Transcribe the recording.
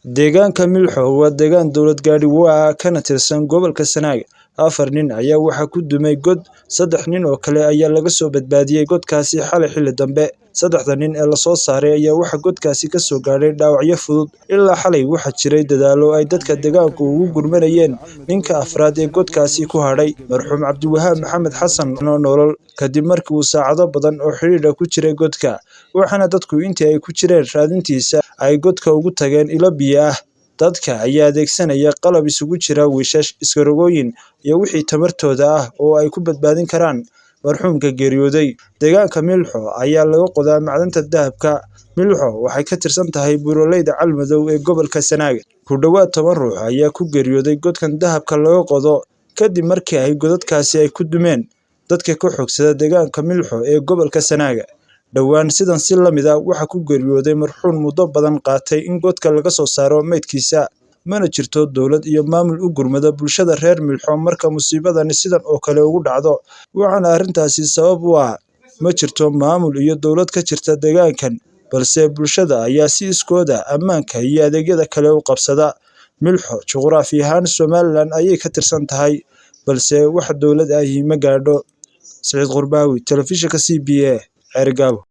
Deegaanka Milxo waa deegaan dowlad gaadhi-waa kana tirsan gobolka Sanaag. Afar nin ayaa waxaa ku dumay god, saddex nin oo kale ayaa laga soo badbaadiyay godkaasi xalay xilli dambe. Saddexda nin ee la soo saaray ayaa waxaa godkaasi ka soo gaadhay dhaawacyo fudud. Ilaa xalay waxaa jiray dadaallo ay dadka deegaanku ugu gurmanayeen ninka afraad ee godkaasi ku hadhay, marxuum Cabdiwahaab Maxamed Xasan oo nolol, kadib markii uu saacado badan oo xidhiidh ah ku jiray godka. Waxaana dadku intii ay ku jireen raadintiisa ay godka ugu tageen ilo biyo ah. Dadka ayaa adeegsanaya qalab isugu jira wiishash, iskarogooyin iyo wixii tamartooda ah oo ay ku badbaadin karaan marxuumka geeriyooday. Deegaanka Milxo ayaa laga qodaa macdanta dahabka. Milxo waxay ka tirsan tahay buuraleyda Calmadow ee gobolka Sanaag. Ku dhawaad 10 ruux ayaa ku geeriyooday godkan dahabka laga qodo kadib markii ay godadkaasi ay ku dumeen dadka ka xogsada deegaanka Milxo ee gobolka Sanaag. Dhowaan sidan si la mid ah waxaa ku geeriyooday marxuum muddo badan qaatay in godka laga soo saaro meydkiisa. Mana jirto dowlad iyo maamul u gurmada bulshada reer Milxo marka musiibadani sidan oo kale ugu dhacdo. Waxaana arrintaasi sabab u ah ma jirto maamul iyo dowlad ka jirta deegaankan, balse bulshada ayaa si iskooda ammaanka iyo adeegyada kale u qabsada. Milxo juqraafi ahaan Somaliland ayay ka tirsan tahay, balse wax dowlad ahi ma gaadho. Saciid Qurbaawi, Telefishinka CBA, Ceergaabo.